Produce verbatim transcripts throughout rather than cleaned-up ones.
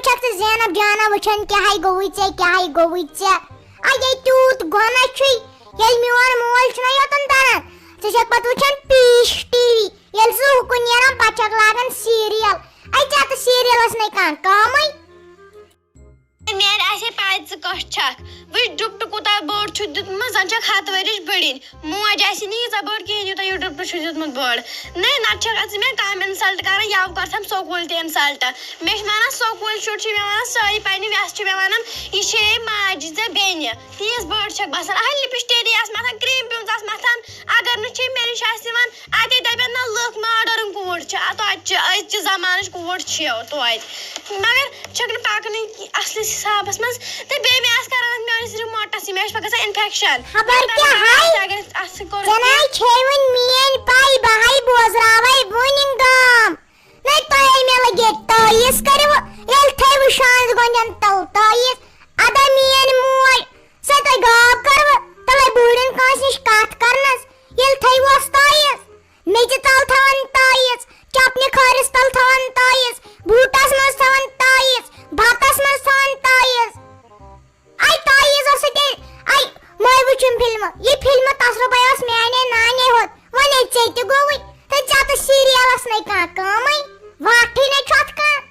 چھکھ ژٕ زینب جانہ وٕچھان، کیٛاہ ہاے گوٚوُے ژےٚ، کیٛاہ ہاے گوٚوُے ژےٚ؟ آ، یے تیوٗت گۄناہ چھُے، ییٚلہِ میون مول چھُنہ یوتن تران، ژٕ چھکھ پتہٕ وٕچھان پیش ٹی وی۔ ییٚلہِ سُہ ہُکُن نیران، پتہٕ چھکھ لاگان سیٖریل۔ اے، ژےٚ تہٕ سیٖریلس نَے کانٛہہ کٲمٕے۔ میانہِ آسہِ ہے پاے ژٕ کۄس چھکھ۔ وٕچھ، ڈُپٹہٕ کوٗتاہ بوٚڑ چھُ دیُتمُت، زن چھکھ ہتھ ؤرِش بٔڑِنۍ۔ موج آسہِ نہٕ ییٖژاہ بٔڑ کِہیٖنۍ، یوٗتاہ یہِ ڈُپٹہٕ چھُ دیُتمُت بوٚڑ۔ نَے، نتہٕ چھکھ ژٕ مےٚ کم insult کران، یَوٕ کرتھم سکوٗل تہِ insult۔ مےٚ چھِ ونان، سکوٗل شُرۍ چھِ مےٚ ونان، سٲری پننہِ وٮ۪سہٕ چھِ مےٚ ونان، یہِ چھے ماجہِ ژےٚ بیٚنہِ۔ تیٖژ بٔڑ چھکھ باسان۔ اہلہِ پِشتیری آس متھان، کریم پیونٛژ آس متھان۔ اگر نہٕ چھے مےٚ نِش آسہِ یِوان، اتے دپن نہ لُکھ modern کوٗر چھِ، آ، توتہِ چھِ أزچہِ زمانٕچ کوٗر چھِ توتہِ۔ مگر چھکھ نہٕ پکنٕے اصلِس حسابس منٛز۔ تہٕ بیٚیہِ مےٚ آسہِ کران اتھ میٲنِس remote-س، یہِ مےٚ چھِ پتہٕ گژھان infection۔ خبر کیٛاہ ہاے؟ اگر اتھ سۭتۍ کوٚر ژےٚ ناے چھے وۄنۍ میٲنۍ پاے، بہٕ ہاے بوزراوے وُنہِ گام۔ نَے تۄہے مےٚ لَگہِ تٲیٖز کٔرِو، ییٚلہِ تھٲیوٕ شانٛز گۄنٛجَن تَل تٲیٖز۔ اَدا میٛٲنۍ موج، سۄ تۄہہِ غاب کٔروٕ، تَلَے بُہرٮ۪ن کٲنٛسہِ نِش کَتھ کَرنَس، ییٚلہِ تھٲیوس تٲیٖز۔ میٚژِ تَل تھاوان تٲیٖز، چَپنہِ کھٲرِس تَل تھاوان تٲیٖز، بوٗٹَس منٛز تھاوان تٲیٖز، بَتَس منٛز تھاوان تٲیٖز۔ اے تٲیٖزو سۭتۍ اے، اے مٲے وٕچھِم فِلمہٕ۔ یہِ فِلمہٕ تصرُفے اوس میانے نانے ہوت۔ وۄنۍ ہے ژےٚ تہِ گوٚوُے۔ تہٕ ژےٚ تہٕ سیٖریَلَس نَے کانٛہہ کٲمٕے۔ واٹھٕے نَے چھۄتھ کانٛہہ۔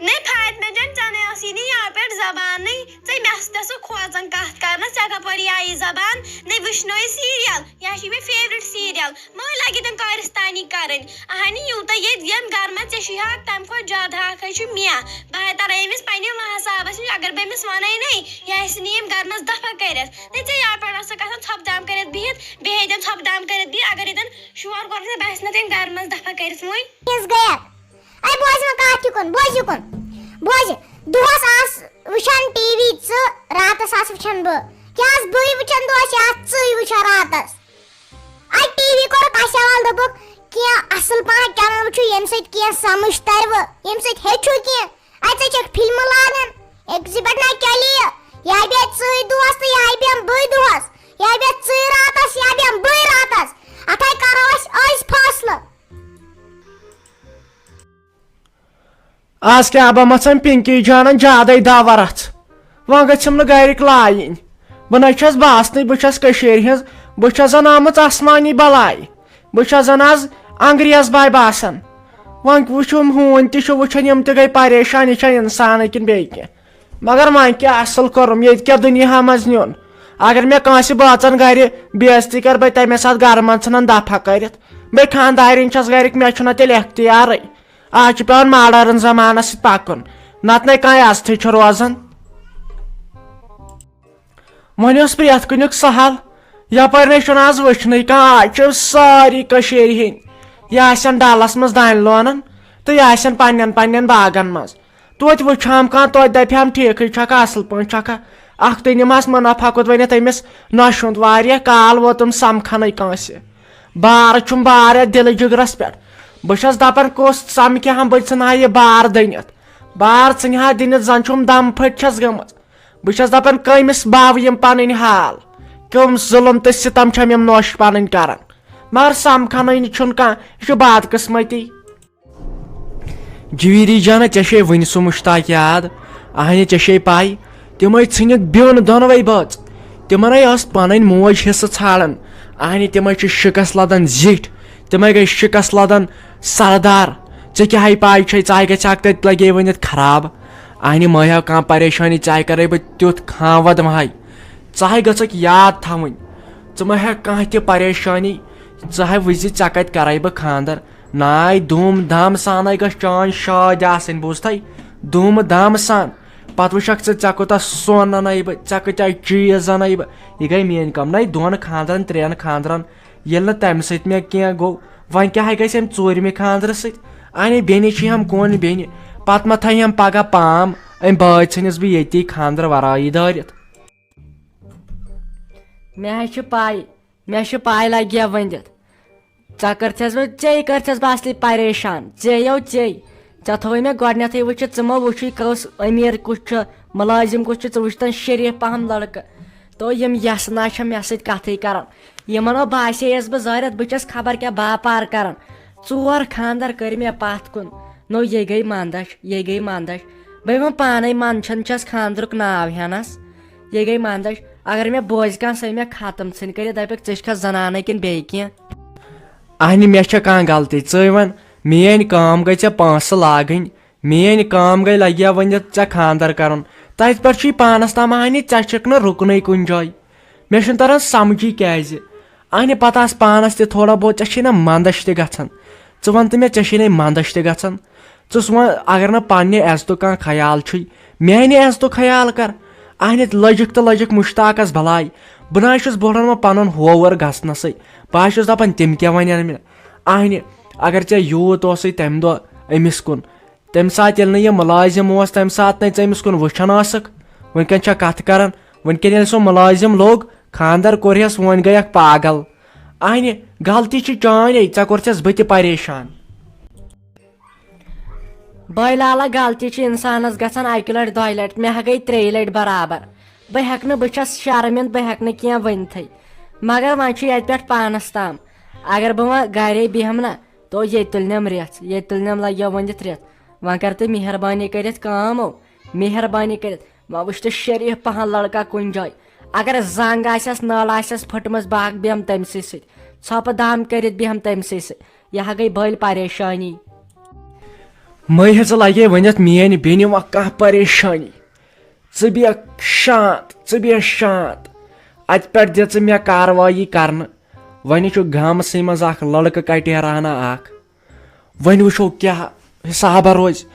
نَے فاطمہ جان، ژےٚ نَے ٲسی نہٕ یَوٕ پٮ۪ٹھ زبانٕے۔ ژےٚ مےٚ سۭتۍ ٲسٕکھ کھوژان کَتھ کَرنَس، ژےٚ کَپٲرۍ آیی زبان؟ نَے وٕچھنوے سیٖریَل، یہِ ہا چھِ مےٚ favourite سیٖریَل۔ مہ لگہِ تٔمۍ کارستانی کرٕنۍ۔ اہنہِ، یوٗتاہ ییٚتہِ ییٚمۍ گرٕ منٛز ژےٚ چھُے حق، تَمہِ کھۄتہٕ زیادٕ حق ہے چھُ مےٚ۔ بہٕ ہے ترے أمِس پننہِ ماحصابس نِش، اگر بہٕ أمِس ونے نَے، یہِ آسہِ نہٕ ییٚمۍ گرٕ منٛز دفع کٔرِتھ۔ تہٕ ژےٚ یَپٲرۍ ٲسٕکھ آسان ژھۄپہٕ دام کٔرِتھ بِہِتھ، بیٚیہِ ہے تٔمۍ ژھۄپہٕ دام کٔرِتھ بِہِتھ، اگر ییٚتٮ۪ن شور کوٚرُکھ، ژےٚ باسہِ نہ تٔمۍ گرٕ منٛز دفع کٔرِتھ وۄنۍ۔ یُس گٔیَکھ۔ اے بوز وۄنۍ کَتھ یہِ کُن، بوز یہِ کُن۔ بوز، دۄہَس آس وٕچھان ٹی وی ژٕ، راتَس آس وٕچھان بہٕ۔ کیٛاہ آس بٕے وٕچھان دۄہَس، یہِ آس ژٕے وٕچھان راتَس؟ اَتہِ ٹی وی کوٚرُکھ اَسہِ حوالہٕ، دوٚپُکھ، کینٛہہ اَصٕل پَہَن channel وٕچھِو، ییٚمہِ سۭتۍ کینٛہہ سَمٕجھ تَرِوٕ، ییٚمہِ سۭتۍ ہیٚچھِو کینٛہہ۔ اَتہِ ژےٚ چھَکھ فِلمہٕ لاگان، أکسٕے پٮ۪ٹھ نہ چَلی یہِ۔ یا بیٚہہ ژٕے دۄہَس تہٕ یا بیٚہم بٕے دۄہَس، یا بیٚہہ ژٕے راتَس، یا بیٚہم بٕے راتَس۔ اَتھَے کَرو أسۍ أزۍ فٲصلہٕ۔ آز کیٛاہ بہ مژھن پِنکی جانن زیادَے دَوا رَژھ۔ وۄنۍ گٔژھِم نہٕ گَرِکۍ لایِنۍ۔ بہٕ نَے چھَس باسنٕے، بہٕ چھَس کٔشیٖرِ ہِنٛز، بہٕ چھَس زَن آمٕژ آسمانی بَلاے۔ بہٕ چھَس زَن آز انگریز باے باسان۔ وۄنۍ وٕچھِو، ہوٗنۍ تہِ چھِ وٕچھان، یِم تہِ گٔے پریشان، یہِ چھا اِنسانٕے کِنہٕ بیٚیہِ کینٛہہ۔ مگر وۄنۍ کیٛاہ اَصٕل کوٚرُم، ییٚتہِ کیٛاہ دُنیاہَس منٛز نیُن؟ اگر مےٚ کٲنٛسہِ بٲژَن گَرِ بے عزتی کَرِ، بہٕ تَمے ساتہٕ گَرٕ منٛز ژھٕنَن دَفع کٔرِتھ۔ بہٕ خانٛدارِنۍ چھَس گَرِکۍ، مےٚ چھُنہ تیٚلہِ اختیارٕے۔ آز چھُ پٮ۪وان ماڈٲرٕن زمانَس سۭتۍ پَکُن، نَتہٕ نَے کانٛہہ عزتھٕے چھُ روزان۔ وۄنۍ اوس پرٛٮ۪تھ کُنیُک سہل، یَپٲرۍ نَے چھُنہٕ آز وٕچھنٕے کانٛہہ۔ آز چھِ سٲری کٔشیٖرِ ہِنٛدۍ، یہِ آسن ڈَلَس منٛز دانہِ لونان تہٕ یہِ آسن پنٛنٮ۪ن پنٛنٮ۪ن باغَن منٛز۔ توتہِ وٕچھِ ہم کانٛہہ، توتہِ دَپہِ ہم، ٹھیٖکھٕے چھَکھا، اَصٕل پٲٹھۍ چھَکھا؟ اَکھتُے نِمہَس منافع کوٚت ؤنِتھ أمِس نۄشہِ ہُنٛد۔ واریاہ کال ووتُم سَمکھَنَے کٲنٛسہِ۔ بار چھُم بار یَتھ دِلہٕ جِگرَس پٮ۪ٹھ۔ بہٕ چھَس دَپان، کُس ژَمکہِ ہم بہٕ ژھٕنہٕ ہا یہِ بار دٔنِتھ۔ بار ژھٕنہِ ہا دِنِتھ، زَن چھُم دَم پھٔٹۍ چھَس گٔمٕژ۔ بہٕ چھَس دَپان، کٔمِس باوٕ یِم پَنٕنۍ حال؟ کٕم ظُلُم تہٕ سِتَم چھَم یِم نۄش پَنٕنۍ کَران؟ مگر سَمکھَنٕے نہٕ چھُنہٕ کانٛہہ، یہِ چھُ بدقٕسمتی۔ جویری جانہ، ژےٚ چھے وٕنہِ سُہ مُشتاق یاد؟ اہنہِ، ژےٚ چھے پَے، تِمَے ژھٕنِکھ بیوٚن دۄنوَے بٲژ۔ تِمَن ہے ٲس پَنٕنۍ موج حصہٕ ژھانڈان۔ اہنہِ، تِمَے چھِ شِکَس لَدان زِٹھۍ، تِمَے گٔے شِکَس لَدان سردار۔ ژےٚ کیٛاہ ہے پَے چھے، ژٕ ہے گژھِ ہَکھ تٔتۍ لَگے ؤنِتھ خراب۔ اہنہِ، مہ ہےٚ کانٛہہ پریشٲنی، ژےٚ ہے کَرَے بہٕ تیُتھ خانٛوَد وۄنۍ۔ ژٕ ہے گٔژھکھ یاد تھاوٕنۍ، ژٕ مہ ہےٚ کانٛہہ تہِ پریشٲنی، ژٕ ہے وٕچھ زِ ژےٚ کَتہِ کَرَے بہٕ خانٛدَر۔ ناے، دوٗم دام سانَے گٔژھ چٲنۍ شٲدۍ آسٕنۍ، بوٗزتھَے؟ دوٗم دام سان۔ پَتہٕ وٕچھَکھ ژٕ، ژےٚ کوٗتاہ سۄن اَنَے بہٕ، ژےٚ کۭتیٛاہ چیٖز اَنَے بہٕ۔ یہِ گٔے میٛٲنۍ کٲم۔ نَے، دۄن خانٛدرَن، ترٛٮ۪ن خانٛدرَن، ییٚلہِ نہٕ تَمہِ سۭتۍ مےٚ کینٛہہ گوٚو، وۄنۍ کیٛاہ ہے گژھِ اَمہِ ژوٗرمہِ خانٛدرٕ سۭتۍ؟ اَنے بیٚنہِ چھِ ہم کونہِ بیٚنہِ، پَتہٕ ما تھاوِ ہم پَگاہ پام؟ أمۍ بٲے ژھٕنِس بہٕ ییٚتی خانٛدرٕ وَرٲیی دٲرِتھ۔ مےٚ حظ چھِ پَے، مےٚ چھِ پَے لَگہِ ہا ؤنِتھ۔ ژےٚ کٔرتھس بہٕ، ژے کٔرتھس بہٕ اصلی پریشان، ژے یو ژے۔ ژےٚ تھووُے مےٚ گۄڈنیتھٕے وٕچھِتھ، ژٕ مہ وٕچھُے کُس أمیٖر کُس چھُ، مُلٲزِم کُس چھُ، ژٕ وٕچھتن شریٖف پہم لڑکہٕ۔ تو یِم یژھٕ نہ چھِ مےٚ سۭتۍ کتھٕے کران۔ یِمن ہو باسے یس بہٕ زٲرِتھ، بہٕ چھَس خبر کیٛاہ باپار کران۔ ژور خاندر کٔرۍ مےٚ پتھ کُن۔ نو، یے گٔے منٛدچھ، یے گٔے منٛدچھ۔ بہٕ وۄنۍ پانے منٛدچھن چھس خانٛدرُک ناو ہٮ۪نس۔ یے گٔے منٛدچھ۔ اگر مےٚ بوزِ کانٛہہ، سۄ مےٚ ختم ژھٕنہِ کٔرِتھ، دپٮ۪کھ، "ژٕ چھکھا زنانٕے کِنہٕ بیٚیہِ کینٛہہ؟" اہنہِ، مےٚ چھےٚ کانٛہہ غلطی؟ ژٕے وَن، میٲنۍ کٲم گٔے ژےٚ پونٛسہٕ لاگٕنۍ، میٲنۍ کٲم گٔے لگیا ؤنِتھ ژےٚ خانٛدر کرُن۔ تتہِ پٮ۪ٹھ چھُے پانس تام اہنہِ، ژےٚ چھکھ نہٕ رُکنٕے کُنہِ جایہِ۔ مےٚ چھُنہٕ تران سمجھی کیازِ۔ اہنہِ، پتہٕ آسہٕ پانس تہِ تھوڑا بہت، ژےٚ چھے نہ منٛدچھ تہِ گژھان؟ ژٕ وَن تہٕ مےٚ، ژےٚ چھے نہ منٛدچھ تہِ گژھان؟ ژٕ سوٗن، اگر نہٕ پننہِ عزتُک کانٛہہ خیال چھُے، میانہِ عزتُک خیال کر۔ اہنہِ، لٔجِکھ تہٕ لٔجِکھ مشتاقس بلاے۔ بہٕ نہ حظ چھُس بوڑان وۄنۍ پنُن ہووُر گژھنسٕے۔ بہٕ حظ چھُس دپان، تِم کیٛاہ ونن مےٚ؟ اہنہِ، اگر ژےٚ یوٗت اوسُے تمہِ دۄہ أمِس کُن، تمہِ ساتہٕ ییٚلہِ نہٕ یہِ مُلٲزِم اوس، تمہِ ساتہٕ نَے ژٕ أمِس کُن وٕچھان ٲسٕکھ۔ وٕنکٮ۪ن چھا کتھ کران؟ وٕنکٮ۪ن ییٚلہِ سُہ مُلٲزِم لوٚگ، خانٛدر کوٚرہس، وۄنۍ گٔیکھ پاگل۔ اہنہِ، غلطی چھِ چٲنۍ، ژےٚ کوٚرتھس بہٕ تہِ پریشان۔ بٲے لالا، غلطی چھِ انسانس گژھان اکہِ لٹہِ، دۄیہِ لٹہِ، مےٚ ہا گٔے ترٛیٚیہِ لٹہِ برابر۔ بہٕ ہیٚکہٕ نہٕ، بہٕ چھَس شرمندٕ، بہٕ ہیٚکہٕ نہٕ کینٛہہ ؤنتھٕے۔ مگر وۄنۍ چھُ یتہِ پٮ۪ٹھ پانس تام۔ اگر بہٕ وۄنۍ گرے بیٚہمہٕ نہ، تو ییٚتہِ تُلنٮ۪م رٮ۪ژھ، ییٚتہِ تُلنٮ۪م لگیو ؤنِتھ رٮ۪تھ۔ وۄنۍ کر تہٕ مہربٲنی کٔرِتھ کٲم، او، مہربٲنی کٔرِتھ۔ وۄنۍ وٕچھ تہٕ شریٖف پہن لڑکا کُنہِ جایہِ۔ اگر زنگ آسٮ۪س، نٔر آسٮ۪س پھٔٹمٕژ، بہٕ ہا بیٚہمہٕ تٔمسٕے سۭتۍ۔ ژھۄپہٕ دام کٔرِتھ بیٚہمہٕ تٔمسٕے سۭتۍ۔ یہِ ہا گٔے بٔلۍ پریشٲنی۔ مٔہ ہیٚژٕ لگے ؤنِتھ میٲنۍ بیٚنہِ وۄنۍ کانٛہہ پریشٲنی۔ ژٕ بیٚہہ شانت، ژٕ بیٚہہ شانت۔ اتہِ پٮ۪ٹھ دِ ژٕ مےٚ کاروٲیی کرنہٕ۔ وۄنۍ چھُ گامسٕے منٛز اکھ لڑکہٕ کٹیرانہ اکھ۔ وۄنۍ وٕچھو کیٛاہ حسابہ روزِ۔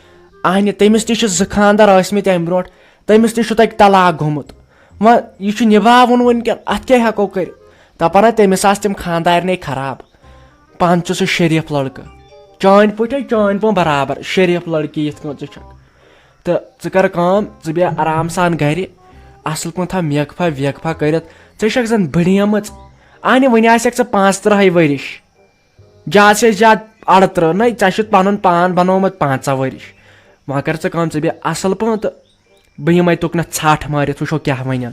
اہنہِ، تٔمِس تہِ چھِ زٕ خانٛدر ٲسمٕتۍ امہِ برونٛٹھ، تٔمِس تہِ چھُ تتہِ طلاق گوٚمُت۔ وۄنۍ یہِ چھُ نباوُن وٕنکٮ۪ن، اتھ کیٛاہ ہٮ۪کو کٔرِتھ؟ دپان ہا تٔمِس آسہٕ تِم خانٛدارنٕے خراب۔ پانہٕ چھُ سُہ شریٖف لڑکہٕ، چٲنۍ پٲٹھۍ، چٲنۍ پٲٹھۍ برابر شریٖف لڑکی یِتھ کٔنۍ ژٕ چھکھ۔ تہٕ ژٕ کر کٲم، ژٕ بیٚہہ آرام سان گرِ، اصل پٲٹھۍ تھاو makeup ویکفا کٔرِتھ۔ ژٕ چھکھ زن بٔڑیمٕژ، اہنہِ وُنہِ آسٮ۪کھ ژٕ پانٛژترٕہے ؤرِش۔ زیادٕ سے زیادٕ ارترٕہ، نَے، ژےٚ چھُتھ پنُن پان بنوومُت پنٛژاہ ؤرِش۔ وۄنۍ کر ژٕ کٲم، ژٕ بیٚہہ اصل پٲٹھۍ تہٕ بہٕ یِمے تُکنتھ ژھٹھ مٲرِتھ، وٕچھو کیٛاہ ونن۔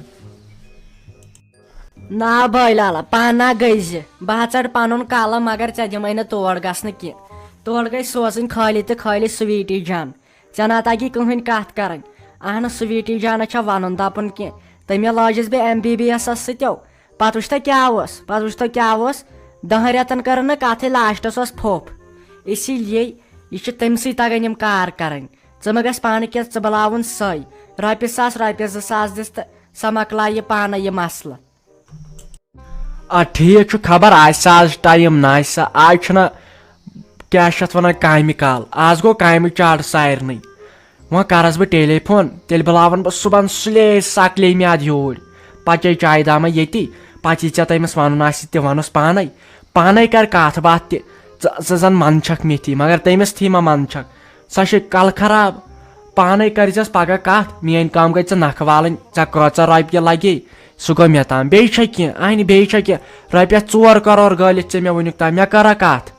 نا بٲے لالا، پانہ گٔے زِ بہٕ ہا ژٹہٕ پنُن قلم، مگر ژےٚ دِمے نہٕ تور گژھنہٕ کینٛہہ۔ تورٕ گٔے سوزٕنۍ خٲلی تہٕ خٲلی سویٖٹی جان۔ ژےٚ نا تگی کٕہٕنۍ کتھ کرٕنۍ۔ اہنہٕ، سویٖٹی جانس چھا ونُن دپُن کینٛہہ؟ تٔمۍ لاجس بہٕ ایم بی بی ایسس سۭتۍ۔ پتہٕ وٕچھ تہٕ کیٛاہ اوس، پتہٕ وٕچھ تہٕ کیٛاہ اوس۔ دہن رٮ۪تن کٔرٕن نہٕ کتھٕے، لاسٹس اوس پھوٚپھ۔ اسی لیے یہِ چھِ تٔمۍ سٕے تگان یِم کار کرٕنۍ۔ ژٕ مہ گژھ پانہٕ کینٛہہ، ژٕ بلاوُن سۄے۔ رۄپیہِ ساس، رۄپیہِ زٕ ساس دِس تہٕ سۄ مۄکلایہِ پانَے یہِ مسلہٕ۔ آ، ٹھیٖک چھُ، خبر آسہِ سا آز ٹایم نہ آسہِ سا۔ آز چھُنہ کیٛاہ چھِ اَتھ وَنان، کامہِ کال، آز گوٚو کامہِ چاڑ سارنٕے۔ وۄنۍ کَرَس بہٕ ٹیلی فون، تیٚلہِ بُلاوَن بہٕ صُبحن سُلے سَکلے میٛادٕ یوٗرۍ۔ پَتہٕ چے چایہِ دامہ ییٚتی، پَتہٕ یہِ ژےٚ تٔمِس وَنُن آسہِ تہِ وَنُس پانَے۔ پانَے کَر کَتھ باتھ تہِ، ژٕ، ژٕ زَن منٛدچھَکھ مےٚ تھی، مگر تٔمِس تھی ما منٛدچھَکھ؟ سۄ چھِ کَلہٕ خراب۔ پانَے کٔرۍزٮ۪س پَگاہ کَتھ، میٛٲنۍ کٲم گٔے ژٕ نَکھٕ والٕنۍ، ژےٚ کۭژاہ رۄپیہِ لَگے، سُہ گوٚو مےٚ تام۔ بیٚیہِ چھا کینٛہہ؟ اَہنہِ، بیٚیہِ چھا کینٛہہ؟ رۄپیَس ژور کَرور گٲلِتھ ژےٚ مےٚ وٕنیُک تام، مےٚ کٔرا کَتھ؟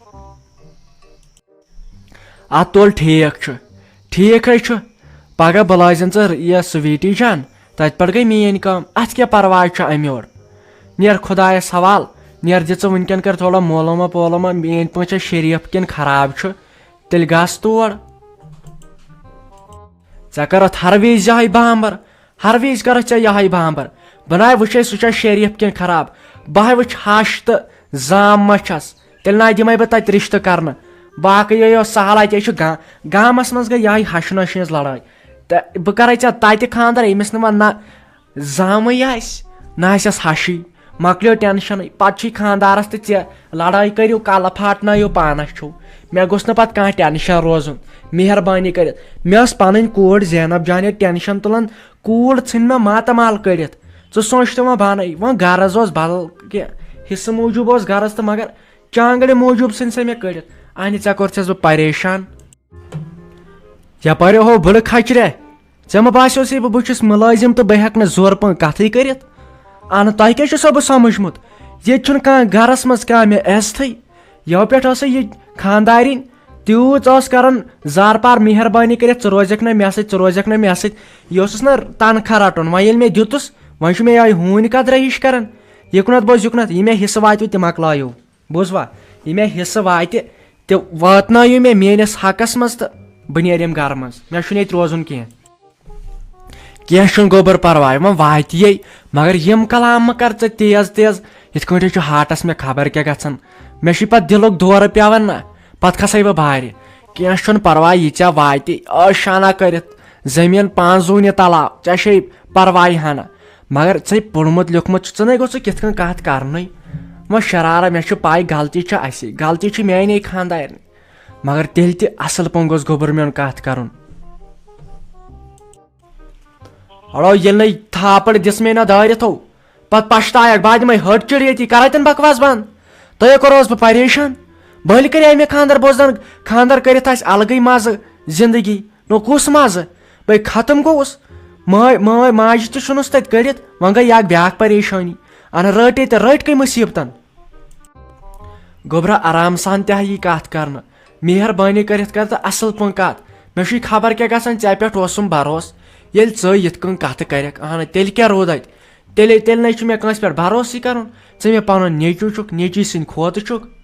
اَدٕ تُل، ٹھیٖک چھُ، ٹھیٖک ہے چھُ۔ پَگاہ بُلٲیزٮ۪ن ژٕ یہِ سویٖٹی جان، تَتہِ پٮ۪ٹھ گٔے میٛٲنۍ کٲم، اَتھ کیٛاہ پَرواے چھُ اَمہِ یورٕ؟ نیر خۄدایَس حوال، نیر دِ ژٕ وٕنۍکٮ۪ن کَر تھوڑا مولوما پولوما، میٛٲنۍ پٲٹھۍ چھا شریٖف کِنہٕ خراب چھُ؟ تیٚلہِ گژھ تور۔ ژےٚ کَرَتھ ہر وِزِ یِہوٚے بامبر، ہر وِزِ کَرَتھ ژےٚ یِہوٚے بامبر۔ بہٕ نَے وٕچھے سُہ چھا شریٖف کِنہٕ خراب، بہٕ ہَے وٕچھِ ہَش تہٕ زام ما چھَس، تیٚلہِ نَے دِمَے بہٕ تَتہِ رِشتہٕ کَرنہٕ۔ باقٕے یہِ اوس سہل، اَتہِ چھُ گا-، گامَس منٛز گٔے یِہوٚے ہَشہِ نۄشہِ ہِنٛز لڑٲے۔ تہٕ بہٕ کَرَے ژےٚ تَتہِ خانٛدر، أمِس نہٕ وَن نہ زامٕے آسہِ، نہ آسٮ۪س ہَشٕے۔ مۄکلیو ٹٮ۪نشَنٕے، پَتہٕ چھُے خانٛدارَس تہٕ ژےٚ لڑٲے کٔرِو، کَلہٕ پھاٹنٲیِو پانَس چھُو۔ مےٚ گوٚژھ نہٕ پَتہٕ کانٛہہ ٹٮ۪نشَن روزُن، مہربٲنی کٔرِتھ۔ مےٚ ٲس پَنٕنۍ کوٗر زینب جان ییٚتہِ ٹٮ۪نشَن تُلان، کوٗر ژھٕنۍ مےٚ ماتامال کٔڑِتھ۔ ژٕ سونٛچ تہٕ وۄنۍ بَنَے، وۄنۍ غرض اوس بدل کینٛہہ، حصہٕ موٗجوٗب اوس غرض تہٕ مگر چانٛگڑِ موٗجوٗب ژھٕنۍ سۄ مےٚ کٔڑِتھ۔ اَہنہِ، ژےٚ کوٚرتھَس بہٕ پریشان۔ یپٲرۍ ہو بٕڑٕ کھچرے، ژےٚ مہ باسیو سا بہٕ، بہٕ چھُس مُلٲزِم تہٕ بہٕ ہٮ۪کہٕ نہٕ زورٕ پٲٹھۍ کتھٕے کٔرِتھ؟ اہنہٕ، تۄہہِ کیٛاہ چھُ سا بہٕ سمجھمُت؟ ییٚتہِ چھُنہٕ کانٛہہ گرس منٛز کانٛہہ مےٚ عزتھٕے۔ یَوٕ پٮ۪ٹھ ٲسٕے یہِ خانٛدارِنۍ تیوٗژ ٲس کران زارپار، مہربٲنی کٔرِتھ ژٕ روزکھ نہ مےٚ سۭتۍ، ژٕ روزکھ نہ مےٚ سۭتۍ۔ یہِ اوسُس نہ تنخواہ رٹُن، وۄنۍ ییٚلہِ مےٚ دیُتُس، وۄنۍ چھُ مےٚ یِہوٚے ہوٗنۍ کتھ رٲہِش کران۔ یِکُنتھ بوز، یِکُنتھ، یہِ مےٚ حصہٕ واتیو تہِ مۄکلایو۔ بوٗزوا؟ یہِ مےٚ حصہٕ واتہِ، تہِ واتنٲیِو مےٚ میٲنِس حقس منٛز تہٕ بہٕ نیرٕ ییٚمہِ گرٕ منٛز، مےٚ چھُنہٕ ییٚتہِ روزُن کینٛہہ۔ کینٛہہ چھُنہٕ گوٚبُر پرواے، وۄنۍ واتہِ یے، مگر یِم کلام مہ کر ژٕ تیز تیز، یِتھ کٲٹھۍ چھُ ہارٹس مےٚ خبر کیٛاہ گژھان۔ مےٚ چھُے پتہٕ دِلُک دورٕ پٮ۪وان نہ، پتہٕ کھسے بہٕ بارِ۔ کینٛہہ چھُنہٕ پرواے، یہِ ژےٚ واتہِ عٲشانہ کٔرِتھ، زٔمیٖن پانٛژھ زوٗنہِ تلاو، ژےٚ چھے پرواے ہنا۔ مگر ژے پوٚرمُت لیوٚکھمُت چھُ، ژٕ نے گوٚژھ ژٕ کِتھ کٔنۍ کتھ کرنُے۔ وۄنۍ شرارہ، مےٚ چھُ پاے غلطی چھِ اسے، غلطی چھِ میانے خانٛدارنہِ، مگر تیٚلہِ تہِ اصل پٲٹھۍ گوٚژھ گوٚبُر میون کتھ کرُن۔ اڑو، ییٚلہِ نَے تھاپڑ دِژ مےٚ نہ دٲرِتھو، پتہٕ پشتایکھ، بہٕ دِمے ہٹ چِڑ ییٚتی، کرے تن بکواس بنٛد۔ تۄہے کوٚروس بہٕ پریشان۔ بٔلۍ کریے مےٚ خانٛدر، بوزن خانٛدر کٔرِتھ آسہِ الگٕے مزٕ زندگی، نو کُس مزٕ؟ بے ختم گوٚوُس۔ ماے، ماے، ماجہِ تہِ چھُنس تتہِ کٔڑِتھ، وۄنۍ گٔے یہِ اکھ بیاکھ پریشٲنی۔ ان رٔٹے تہٕ رٔٹۍ کٔمۍ مُصیبتن؟ گوٚبرا، آرام سان تہِ ہا یی کتھ کرنہٕ۔ مہربٲنی کٔرِتھ کر تہٕ اصل پٲٹھۍ کتھ۔ مےٚ چھُے خبر کیٛاہ گژھان، ژےٚ پٮ۪ٹھ اوسُم بھروسہٕ۔ ییٚلہِ ژٕ یِتھ کٔنۍ کتھٕ کرکھ، اہنہٕ، تیٚلہِ کیٛاہ روٗد اتہِ؟ تیٚلے، تیٚلہِ نے چھُ مےٚ کٲنٛسہِ پٮ۪ٹھ بھروسٕے کرُن۔ ژٕ مےٚ پنُن نیٚچوٗ چھُکھ، نیٚچوٗ سٕنٛدِ کھۄتہٕ چھُکھ۔